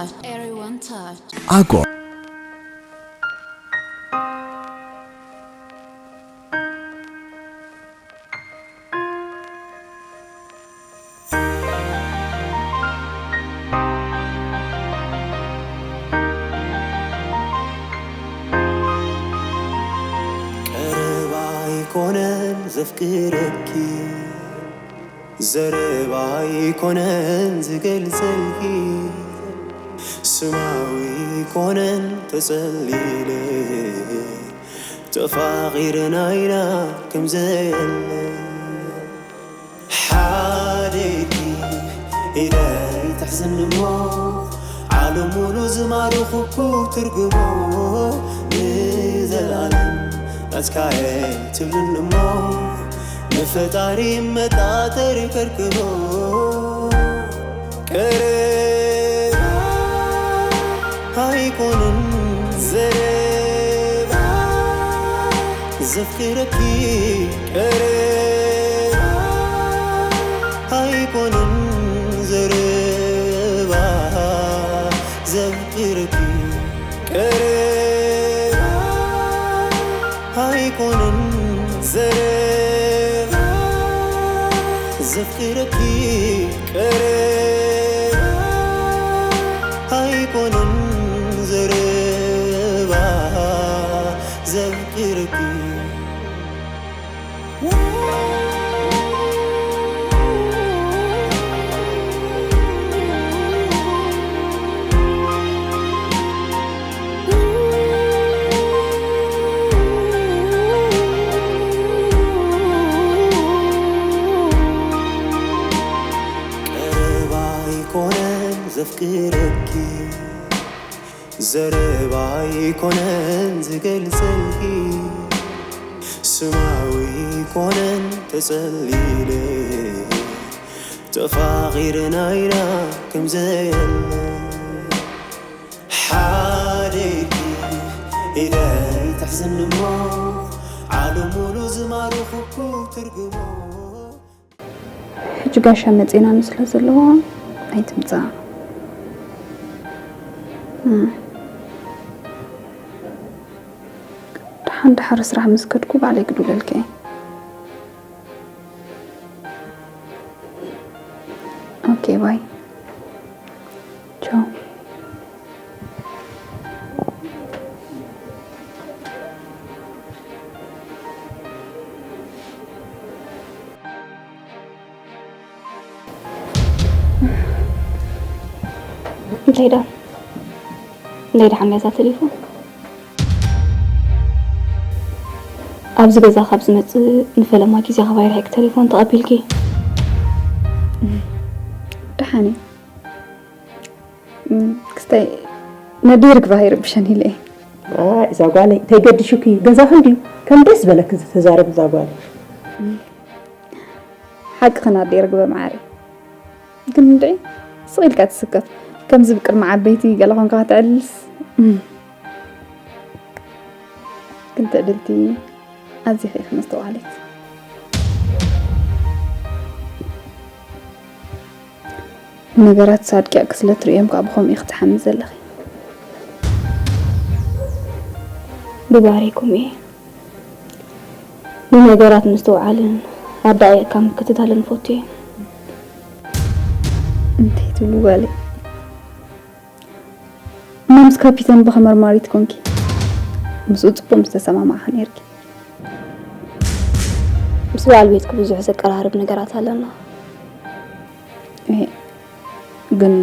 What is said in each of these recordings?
Everyone touch. ኣጎ ቀረባ ኣይኮነን ዘፍቅረኪ፣ ዘረባ ኣይኮነን ዝገልጸልኪ፣ ስማዊ ኣይኮነን ተጸሊለ፣ ተፋቒርና ኢና ከም ዘየለ። ሓደ ኢድኪ ኢደይ ትሕዝኒ እሞ፣ ዓለም ሙሉ ዝማርኹኩ ትርጉሞ፣ ንዘለኣለም ናትካየ ትብልኒ እሞ፣ ንፈጣሪ መጣጠሪ ከርክቦ። ቀረባ ኣይኮነን ዘረባ ዘፍቅረኪ፣ ቀረባ ኣይኮነን ዘረባ ዘፍቅረኪ፣ ቀረባ ኣይኮነን ዘረባ ዘፍቅረኪ፣ ቀረባ ኣይኮነን ዘረባ ዘፍቅረኪ። ቀረባ ኣይኮነን ዘፍቅረኪ፣ ዘረባ ኣይኮነን ዝገልጸልኪ፣ ስማዊ ኣይኮነን ተጸሊለ፣ ተፋቒርና ኢና ከም ዘየለ። ሓደ ኢድኪ ኢደይ ትሕዝኒ እሞ፣ ዓለም ሙሉ ዝማርኹኩ ትርጉሞ። ሕጂ ጋሻ መፂእናኒ ስለ ዘለዎ ኣይትምፃእ። እም። ደሓን ደሓር ስራሕ ምስ ከድኩ ባዕለይ ክድውለልኪ እየ። ኦኬ፣ ባይ። ቻው። እንታይ ዳ እንታይ ደሓን እዛ ቴሌፎን? ኣብዚ ገዛ ካብ ዝመጽእ ንፈለማ ግዜ ከባይ ርሒቕ ቴሌፎን ተቐቢልኪ። ደሓን እየ። እም፣ ክስታይ ነዲር ግባ ይርብሸን ኢለ እየ። ኣይ፣ እዛ ጓለይ፣ እንታይ ገዲሹኪ? ገዛኺ እንድዩ። ከም ደስ ዝበለኪ ዝተዛረብ እዛ ጓለይ። ሓቅኽን ኣደ ርግበ መዓረይ። ግን እንድዒ ስቕ ኢልካ ትስከፍ። ከምዚ ብቅድሚ ዓበይቲ ገለ ኾንካ ከተዕልልስ። እም። ግን ትዕድልቲ ኣዚኺ ኢኺ መስተውዓሊት። ነገራት ኣድቂቕኪ ስለ ትርእዮም ከኣ ብኸምኡ ኢኺ ትሓሚ ዘለኺ። ብባህሪኩም እየ። ንነገራት ምስትውዓልን ኣዳቒቕካ ምክትታልን እፈቱ እየ። እንታይ ትብሉ ጓለይ? እሞ ምስ ካፒተን ብኸ መርማሪት ኮንኪ? ምስኡ ጽቡቕ ምስ ተሰማማዕኻ ነይርኪ። ምስ በዓል ቤትኪ ብዙሕ ዘቀራርብ ነገራት ኣለና። እሄ፣ ግን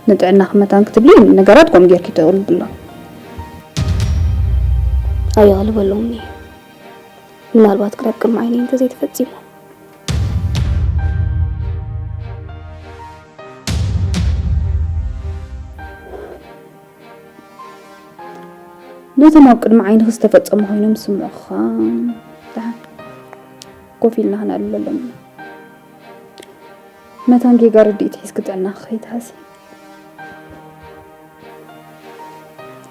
ንጥዕናኺ መታን ክትብሊ ነገራት ከምኡ ጌርኪ ተቕልብሎ። ኣየቕልበሎምን እየ። ምናልባት ቅረብ ቅድሚ ዓይነይ እንተዘይተፈጺሙ። ነቶም ኣብ ቅድሚ ዓይንኺ ዝተፈጸሙ ኮይኖም ዝስምዑኻ ደሓን ኮፍ ኢልና ክነዕልለሎም ኢና። መታን ጌጋ ርድኢት ሒዝኪ ጥዕናኺ ከይትሃሲ።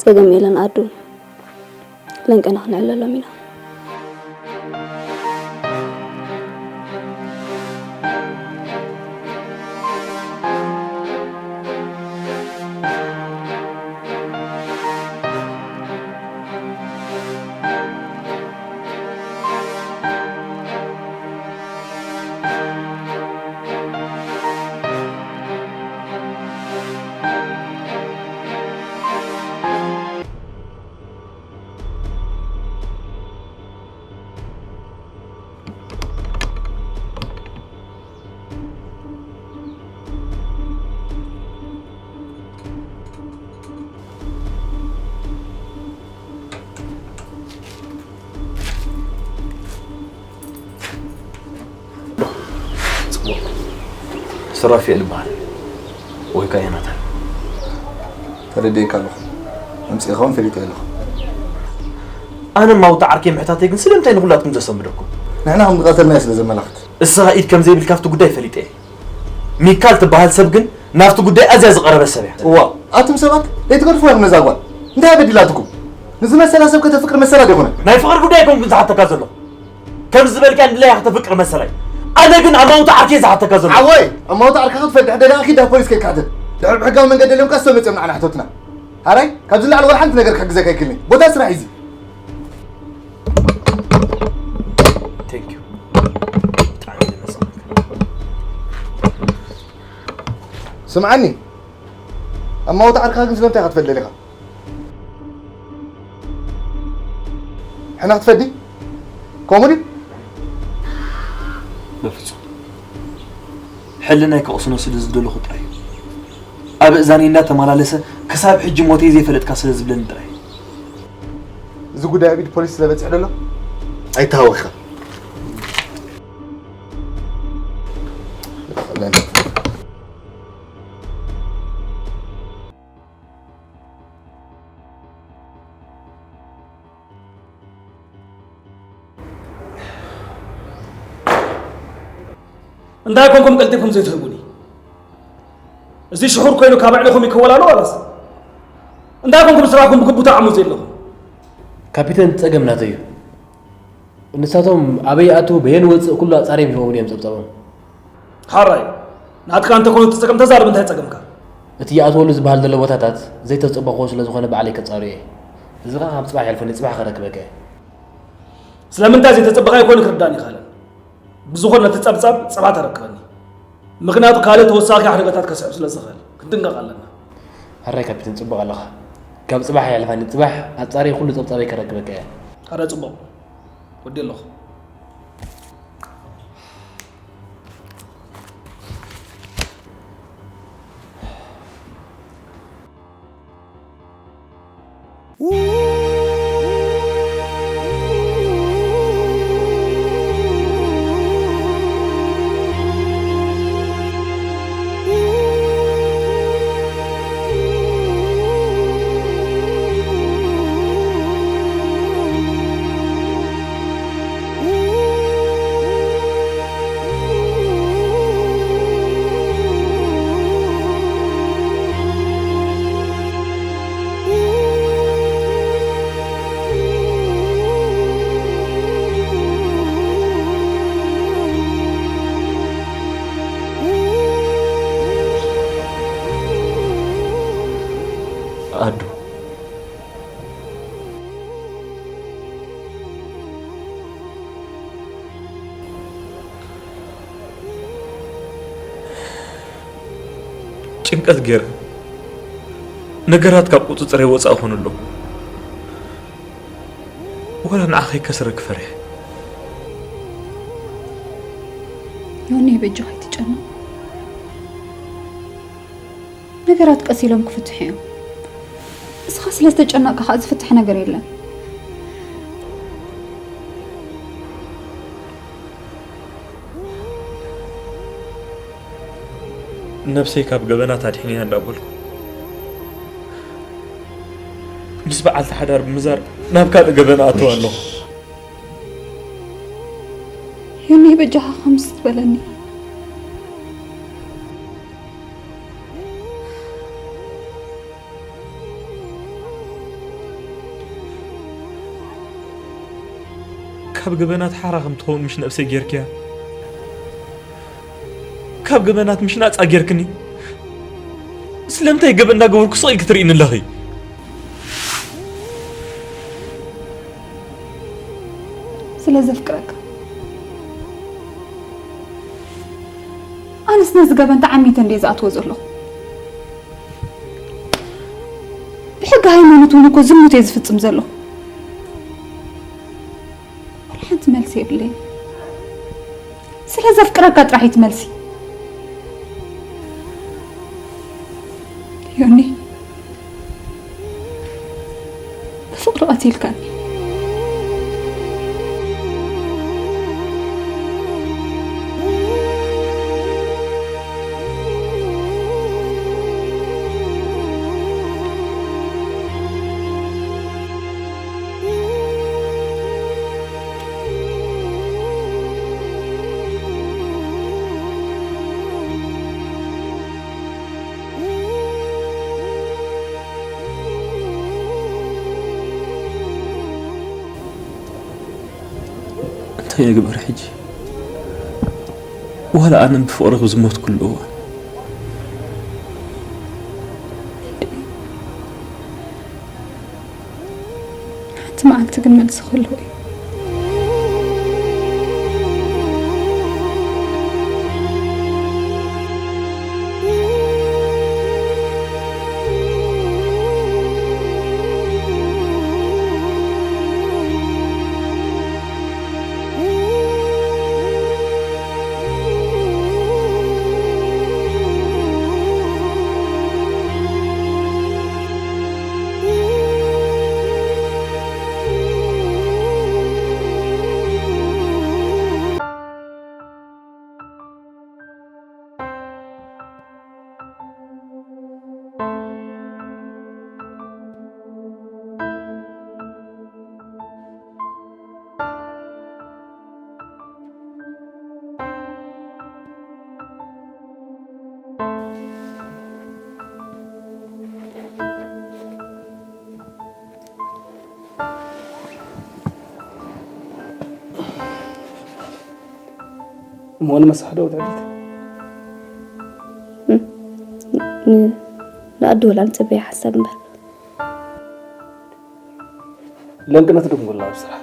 ጸገም የለን ኣዱ፣ ለንቀና ክነዕለሎም ኢና። ሱራፌል ይበሃል። ወይ ከኣ ዮናታን። ተረዲኤካ ኣለኹ። ኣምጺእኻ እውን ፈሊጠ ኣለኹ። ኣነ ማውታ ዓርከይ ምሕታተይ ግን ስለምንታይ ንኹላትኩም ዘሰንብደኩም? ንሕና ከም ዝቐተልናዮ ስለ ዘመላኽት። እስኻ ኢድ ከም ዘይብልካ ኣብቲ ጉዳይ ፈሊጠ እየ። ሚካል ትበሃል ሰብ ግን ናብቲ ጉዳይ ኣዝያ ዝቐረበት ሰብ እያ። እዋ፣ ኣቱም ሰባት ዘይትገድፉዋ ኢኹም ነዛ ጓል። እንታይ በዲላትኩም? ንዝመሰላ ሰብ ከተፍቅር መሰላ ዶ ይኾነ? ናይ ፍቕሪ ጉዳይ ኣይኮንኩን ዝሓተካ ዘለኹ። ከም ዝበልካ ንድላያ ከተፍቅር መሰላ እዩ። ኣነ ግን ኣብ ማውታ ዓርከይ ዝሓተካ ዘለኹ። ሓወይ፣ ኣብ ማውታ ዓርካ ክትፈድሕ ደሊኻ ኪድ ናብ ፖሊስ ከይካሕተት። ድሕሪ ብሕጋዊ መንገዲ ደሊዮም ከኣ እሶም መጺኦም ንዓና ሕተቱና። ሓራይ፣ ካብዚ ንላዕሊ ወላ ሓንቲ ነገር ክሕግዘካ ኣይክእልን እየ። ቦታ ስራሕ እዩ እዚ። Thank you። ብጣዕሚ እየ ዘመስግነካ። ስምዓኒ፣ ኣብ ማውታ ዓርካ ግን ስለምንታይ ኢኻ ትፈዲ ደሊኻ? ሕና ክትፈዲ? ከምኡ ድዩ? በፍጹም። ሕልናይ ከቕስኖ ስለ ዝደለኹ ጥራይ እዩ። ኣብ እዛነይ እናተመላለሰ ክሳብ ሕጂ ሞተይ ዘይፈለጥካ ስለ ዝብለኒ ጥራይ እዩ። እዚ ጉዳይ ኣብ ኢድ ፖሊስ ስለ በጺሑ ደሎ ኣይተሃወኽካ። እንታይ ኮንኩም ቀልጢፍኩም ዘይትህቡኒ? እዚ ሽሑር ኮይኑ ካብ ኣዕለኹም ይከወላሉ ዋላስ? እንታይ ኮንኩም ስራሕኩም ብግቡእ ትዓሙ ዘለኹም? ካፒተን፣ ጸገም ናተይ እዩ። ንሳቶም ኣበይ ይኣትዉ፣ በየን ወጽእ፣ ኩሉ ኣጻርዮም ሂቦምኒ እዮም ጸብጻቦም። ሓራይ፣ ናትካ እንተኾነ እቲ ጸገም ተዛረብ፣ እንታይ ጸገምካ? እቲ ይኣትወሉ ዝበሃል ዘሎ ቦታታት ዘይተጸበኽዎ ስለ ዝኾነ ባዕለይ ከጻርዮ እየ። እዚ ኸኣ ካብ ጽባሕ የሕልፈኒ፣ ጽባሕ ከረክበካ እየ። ስለምንታይ ዘይተጸበኻዮ ኮነ ክርዳእኒ ኣይከኣለን። ብዝኾነ ነቲ ጸብጻብ ጽባሕ ተረክበኒ። ምኽንያቱ ካልእ ተወሳኺ ሓደጋታት ከስዕብ ስለ ዝኽእል፣ ክንጥንቀቕ ኣለና። ሕራይ ካፒተን፣ ጽቡቕ ኣለኻ። ካብ ጽባሕ የሕልፋኒ፣ ጽባሕ ኣጻርየ ኩሉ ጸብጻበይ ከረክበካ እየ። ሕራይ ጽቡቕ። ወዲ ኣለኹ። ኣዱ። ጭንቀት ገይረ ነገራት ካብ ቁጽጽረይ ወጻኢ ይኾኑ ኣለዉ። ወላ ንዓኺ ከስረኪ ፈሪሐ። ዮኒ፣ በጃኻ ኣይትጨነቕ። ነገራት ቀስ ኢሎም ክፍትሑ እዮም። ንስኻ ስለ ዝተጨነቕካ ኸኣ ዝፍታሕ ነገር የለን። ነብሰይ ካብ ገበናት ኣድሒንያ እንዳበልኩ፣ ምስ በዓልቲ ሓዳር ብምዛር ናብ ካልእ ገበን ኣተው ኣለኹ። ዮኒ፣ በጃኻ ከምዚ ትበለኒ። ካብ ገበናት ሓራ ከም ትኸውን ምሽ ነብሰይ ጌርክያ? ካብ ገበናት ምሽ ናጻ ጌርክኒ? ስለምንታይ ገበን እንዳገበርኩ ስቕ ኢልኪ ትርእይኒ ኣለኺ? ስለ ዘፍቅረካ። ኣነስ ነዚ ገበን ተዓሚተ እንድየ ዝኣትዎ ዘለኹ። ብሕጊ ሃይማኖት እውን እኮ ዝሙት እየ ዝፍጽም ዘለኹ። ሓንቲ መልሲ የብለይን። ስለ ዘፍቅረካ ጥራሕ እዩ እቲ መልሲ። ዮኒ፣ ብፍቕሪ ቀቲልካኒ። እንታይ እግበር ሕጂ? ዋላ ኣነ ብፍቕርኺ ዝሞትኩሉ እዋን። ሓንቲ መዓልቲ ግን መልሲ ክህልዎ እዩ። እሞ ንመሳሕ ዶ ውዕሊት? ንኣዲ ወላ ንፅበያ ሓሳብ እምበር። ለንቅነት ድንጉላ ኣብ ስራሕ።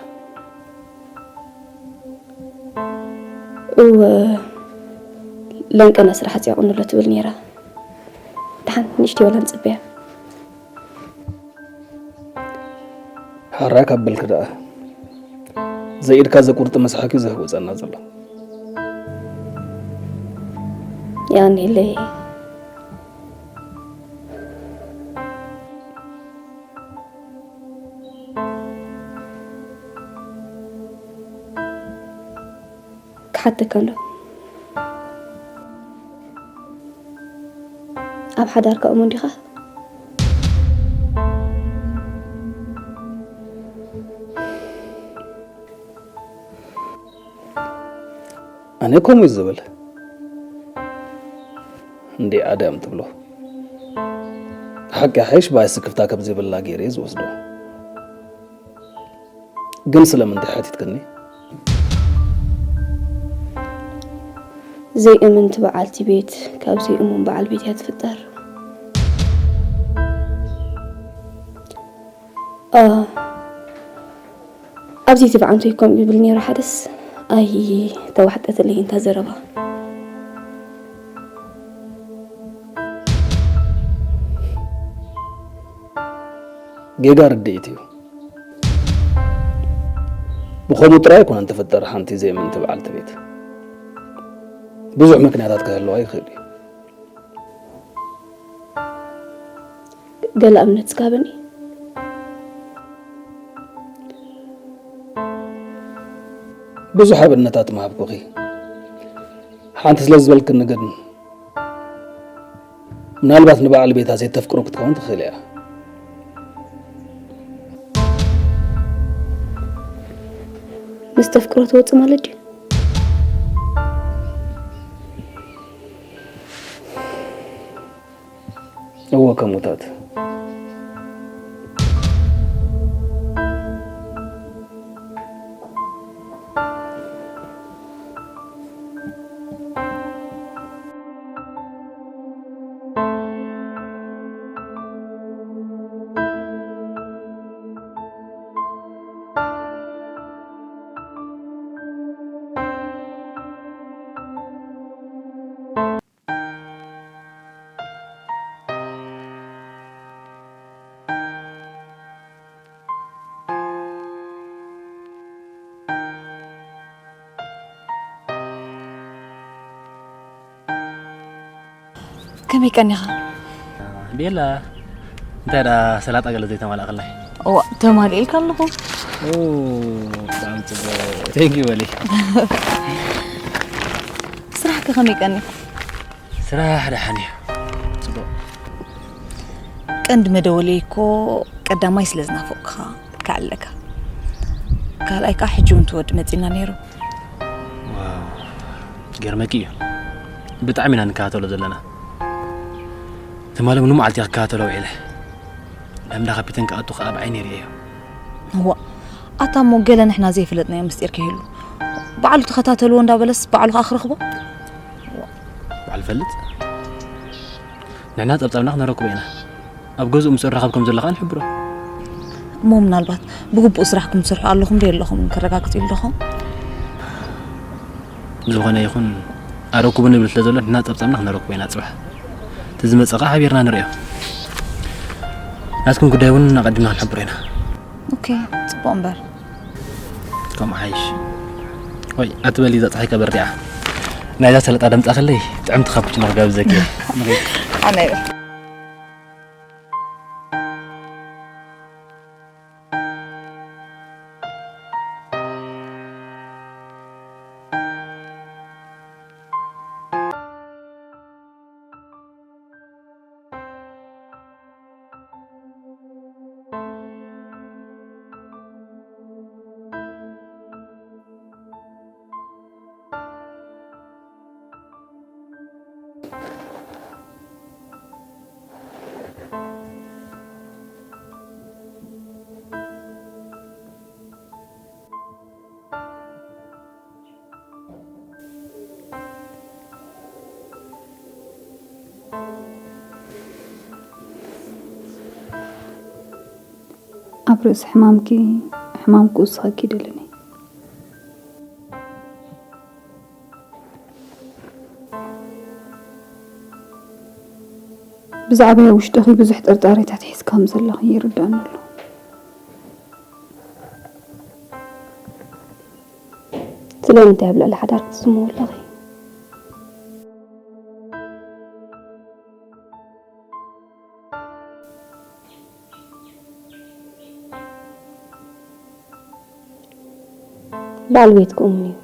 እወ ለንቅነ ስራሕ ፅያቑንሎ ትብል ነይራ። ደሓን ንእሽተይ ወላ ንፅበያ። ሓራይ ካብ በልኪ ደኣ ዘይኢድካ ዘቁርጥ መስሓኪ ዘህወፀና ዘሎ። የቐንየለይ። ክሓተካ እንዶ ኣብ ሓዳርካ እሙን ዲኻ? ኣነ ከምኡ እዩ ዝብል። እንዴ ኣዳም ትብሎ ሓቂ ሓይሽ ባይ ስክፍታ ከም ዘይብላ ገይረ ዝወስዶ። ግን ስለምንታይ ሓቲትክኒ? ዘይእምንቲ በዓልቲ ቤት ካብ ዘይእሙን በዓል ቤት እያ ትፍጠር። ኣብዚ ትብዓንቱ ይኮም ይብል ነይሩ ሓደስ ኣይ ተዋሕጠትለይ እንታ ዘረባ። ጌጋ ርድኢት እዩ። ብኸምኡ ጥራይ ኣይኮነን ትፍጠር ሓንቲ ዘይምንቲ በዓልቲ ቤት። ብዙሕ ምክንያታት ክህልዋ ይኽእል እዩ። ገለ ኣብነት እስካበኒ። ብዙሕ ኣብነታት ምሃብኩኺ። ሓንቲ ስለ ዝበልክኒ ግን ምናልባት ንበዓል ቤታ ዘይተፍቅሮ ክትከውን ትኽእል እያ። ምስ ተፍቅሮ ትወፅእ ማለት ድዩ? እወ ከምኡታት። ከመይ ቀኒኻ? ቤላ እንታይ ደኣ ሰላጣ ገለ ዘይተማላእክላይ? እዋ ተማሊእልካ ኣለኹ። ኦ ብጣዕሚ ጽቡቕ። Thank you በሊ። ስራሕከ ከመይ ቀኒኻ? ስራሕ ደሓን እዩ። ጽቡቕ። ቀንዲ መደወለይ እኮ ቀዳማይ ስለ ዝናፈቅካ ክዓለካ። ካልኣይ ከዓ ሕጂ እውን ትወዲ መጺና ነይሩ። ዋው ገርመኪ እዩ። ብጣዕሚ ኢና ንከታተሎ ዘለና። ትማሊ እውን መዓልቲ ክከታተሎ ውዒለ። ለምዳ ካፒተን ክኣቱ ከዓ ብዓይኒ ርእየዮ። እዋ ኣታ እሞ ገለ ንሕና ዘይፈለጥናዮ ምስጢር ከይህሉ ባዕሉ ተኸታተልዎ እንዳበለስ ባዕሉ ከኣ ክረኽቦ? ባዕሉ ፈልጥ። ንሕና ጸብጻብና ክነረክቦ ኢና። ኣብ ገዝኡ ምስ እራኸብ ከም ዘሎ ከኣ ንሕብሮ። እሞ ምናልባት ብግቡእ ስራሕኩም ትሰርሑ ኣለኹም ዶ የለኹምን ከረጋግጽ ኢሉ ዶኹም? ብዝኾነ ይኹን ኣረክቡ ንብል ስለ ዘሎ ንሕና ጸብጻብና ክነረክቦ ኢና ጽባሕ። እቲ ዝመጽእ ከኣ ሓቢርና ንርእዮ። ናትኩም ጉዳይ እውን ኣቐዲምና ክንሕብሮ ኢና። ኦኬ፣ ጽቡቕ እምበር። ከምኡ ሓይሽ። ወይ፣ ኣትበሊ፣ እዛ ጸሓይ ከበርዲኣ። ናይዛ ሰለጣ ደምጻ ከለይ ጥዕምቲ ካፑችኖ ክጋብዘኪ እየ። ኣነ እየ። ኣብ ርእሲ ሕማምኪ፣ ሕማም ክውስኸኪ ይደልን እየ። ብዛዕባ ውሽጥኺ ብዙሕ ጥርጣሬታት ሒዝካ ከም ዘለኺ ይርዳእኒ ኣሎ። ስለምንታይ ኣብ ልዕሊ ሓዳር ክትዝምዊ ኣለኺ? በዓል ቤትኪ እሙን እዩ።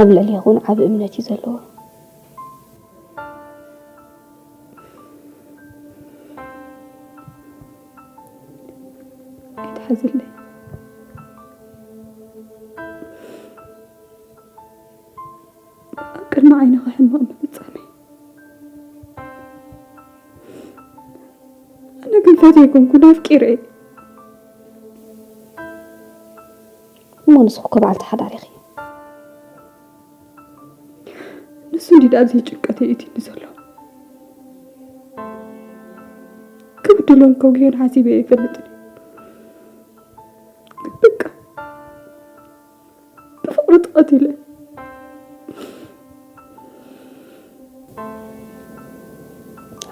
ኣብ ልዕሌኺ እውን ዓቢ እምነት እዩ ዘለዎ። ኣይትሓዝለይ። ኣብ ቅድሚ ዓይንኻ ሕማቕ ምፍጻመይ። ኣነ ግን ፈትየ ኣይኮንኩን፣ ኣፍቂረ እየ። እሞ ንስኺ እኮ በዓልቲ ሓዳር ኢኺ። ንሱ እንዲ ኣብዚ ጭንቀት የእትኒ ዘሎ። ክብድሎን ከጉዮን ሓሲበ ኣይፈልጥን እየ። በቃ ብፍቕሪ ተቐቲለ።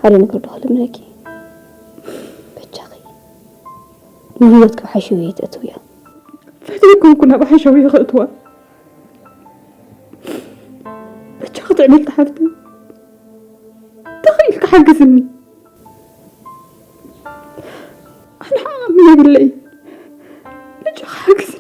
ሓደ ነገር ዶ ክልምነኪ? በጃኺ ንህይወትኪ ኣብ ሓሸውየ ኣይትእትውያ። ፈትየ ኣይኮንኩን ኣብ ሓሸውየ ከእትዋ። በጃኺ ትዕድልቲ ሓፍተይ፣ ተኽኢልኪ ሓግዝኒ። ኣነ ዓቕሚ የብለይ። በጃኺ ሓግዝኒ።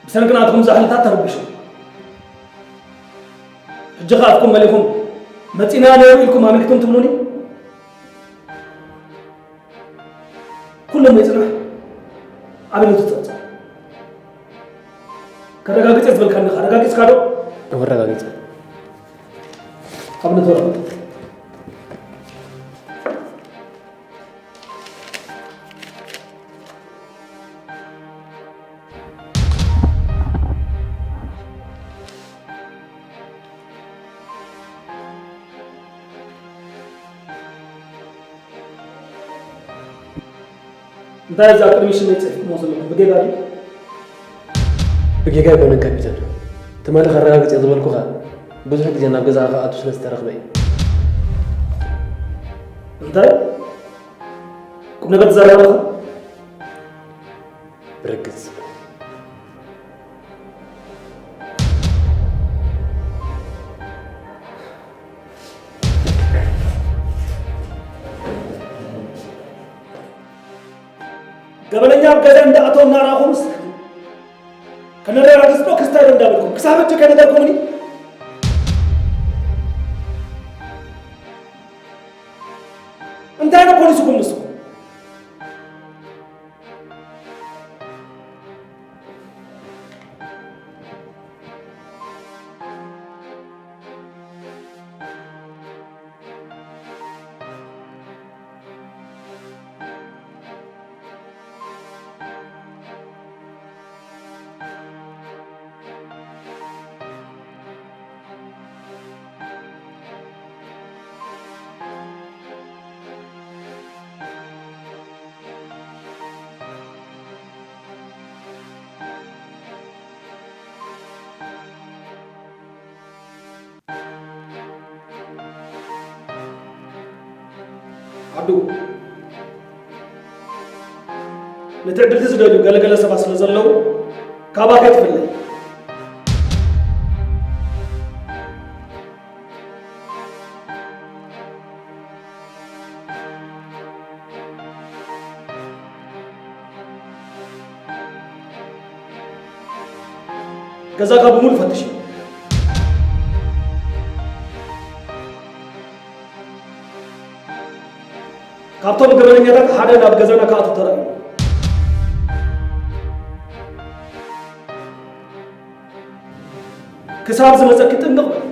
ብሰንኪ ናትኩም ዛሕልታት ተረቢሹ። ሕጂ ኸኣ ኣፍኩም መሊኹም መጺና ነይሩ ኢልኩም ኣመልኪቱም ትብሉኒ? ኩሎም ናይ ጽናሕ ኣበይ እዩ እቲ ጸብጻብ? ከረጋግጽ ዝበልካኒ ከ ኣረጋጊጽካ ዶ? እወ፣ ኣረጋጊጸ። ካብ ነተራ እንታይ እዚ ኣብ ቅድሚ ሽመይ ጽሒፍኩሞ ዘለኹም? ብጌጋ ድዩ? ብጌጋ ኣይኮነን ካፒተን። ትማሊ ከረጋግጽ እየ ዝበልኩኻ ብዙሕ ግዜ ናብ ገዛኻ ክኣቱ ስለ ዝተረኽበ እዩ። እንታይ? ቁም ነገር ትዛረብ ኣለኻ? ብርግጽ። ገበነኛ ኣብ ገዛ እንዳኣተወ እናረኣኹምስ ከነረጋግጽ ዶ ክስታይ ዶ እንዳበልኩም ክሳብ ሕጂ ከይነገርኩምኒ? እንታይ ነው ፖሊስኩም ንስኹም? ዓዱ፣ ነቲ ዕድልቲ ዝደልዩ ገለገለ ሰባት ስለ ዘለዉ፣ ካባኸ ትፍለይ። ገዛኻ ብምሉእ ፈትሽ። ካብቶም ገበነኛታት ሓደ ናብ ገዛና ክኣቱ ተራእዩ። ክሳብ ዝመጸኪ ጥንቅቕ በል።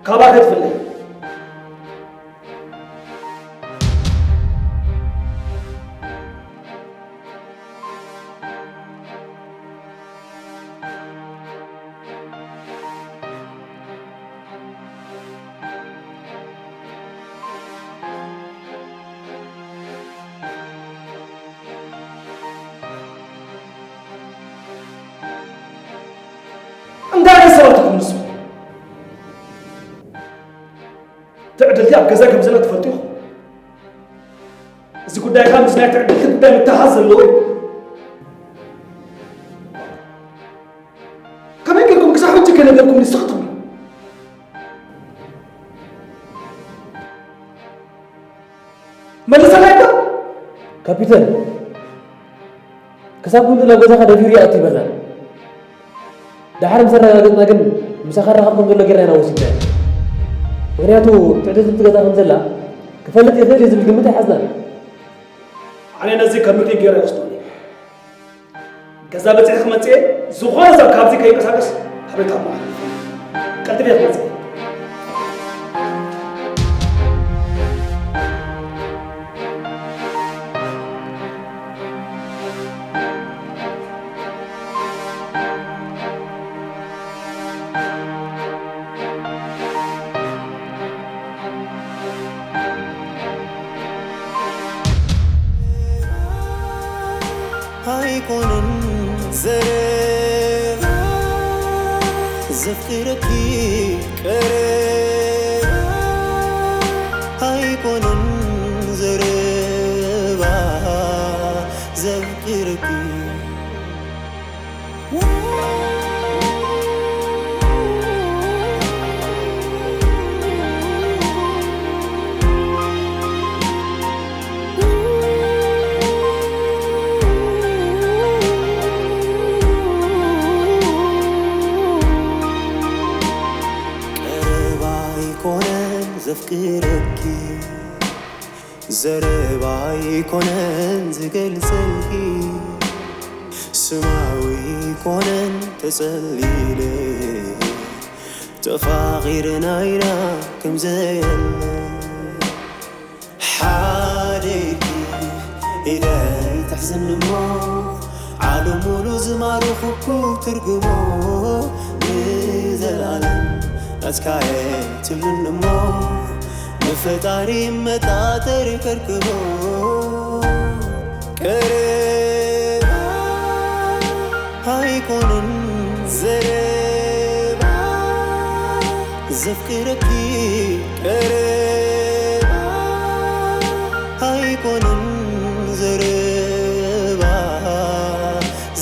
ካባኸ ትፍለይ። እንታይ ዓይነት ሰባት ኢኹም ንስኹም? ትዕድልቲ ኣብ ገዛ ከም ዘላ ትፈልጡ ኢኹም። እዚ ጉዳይ ካብ ምስ ናይ ትዕድልቲ ጉዳይ ምትሓዝ ዘለዎ እዩ። ከመይ ጌርኩም ክሳብ ሕጂ ከይነገርኩም ንስኽትም? መልሰለይ እኮ። ካፒተን፣ ክሳብ ክንዱ ናብ ገዛኻ ደፊሩ ይኣቱ ይበልና። ደሓር ምስ ኣረጋገጽና ግን ምሳኻ ራኸብ ከም ዘሎ ጌርና ኢና ወሲድና። ምኽንያቱ ትዕድልቲ ገዛ ከም ዘላ ክፈልጥ ይኽእል እዩ ዝብል ግምት ኣይሓዝናን። ኣነ ነዚ ከም ምክንያት ገይረ ይወስዶ። ገዛ በጺሐ ክመጽእ እየ። ዝኾነ ሰብ ካብዚ ከይንቀሳቀስ ሓበሬታ መሓላለፍ። ቀልጢፈ እየ ክመጽእ። ኣይኮነን ዘረባ ዘፍቅረኪ ቀረባ ኣይኮነን ዘረባ ዘፍቅረኪ ቀረባ ኣይኮነን ዘፍቅረኪ ዘረባ ኣይኮነን ዝገልጸልኪ ስማዊ ኣይኮነን ተጸሊለ ተፋቒርና ኢና ከም ዘየለ ሓደ ኢድኪ ኢደይ ትሕዝኒ እሞ ዓለም ሙሉ ዝማረኹኩ ትርጉሞ ንዘለኣለም ናትካየ ትብልኒ እሞ ንፈጣሪ መጣጠሪ ከርክቦ ቀረባ ኣይኮነን ዘረባ ዘፍቅረኪ ቀረባ ኣይኮነን ዘረባ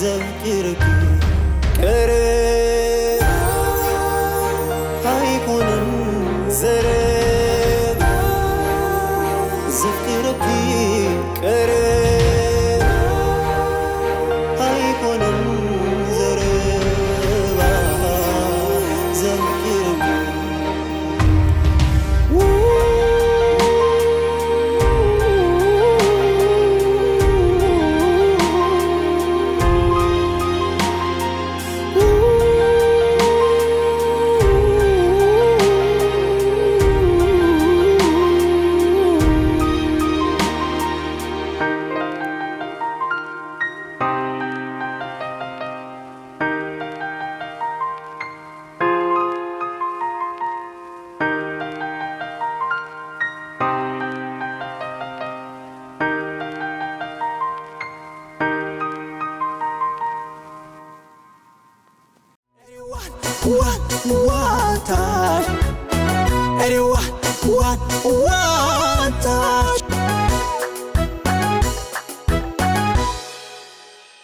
ዘፍቅረኪ ቀረባ ኣይኮነን ዘረባ ዘፍቅረኪ ቀረባ ኣይኮነን ዘረባ ዘፍቅረኪ What, what, what time? Anyone?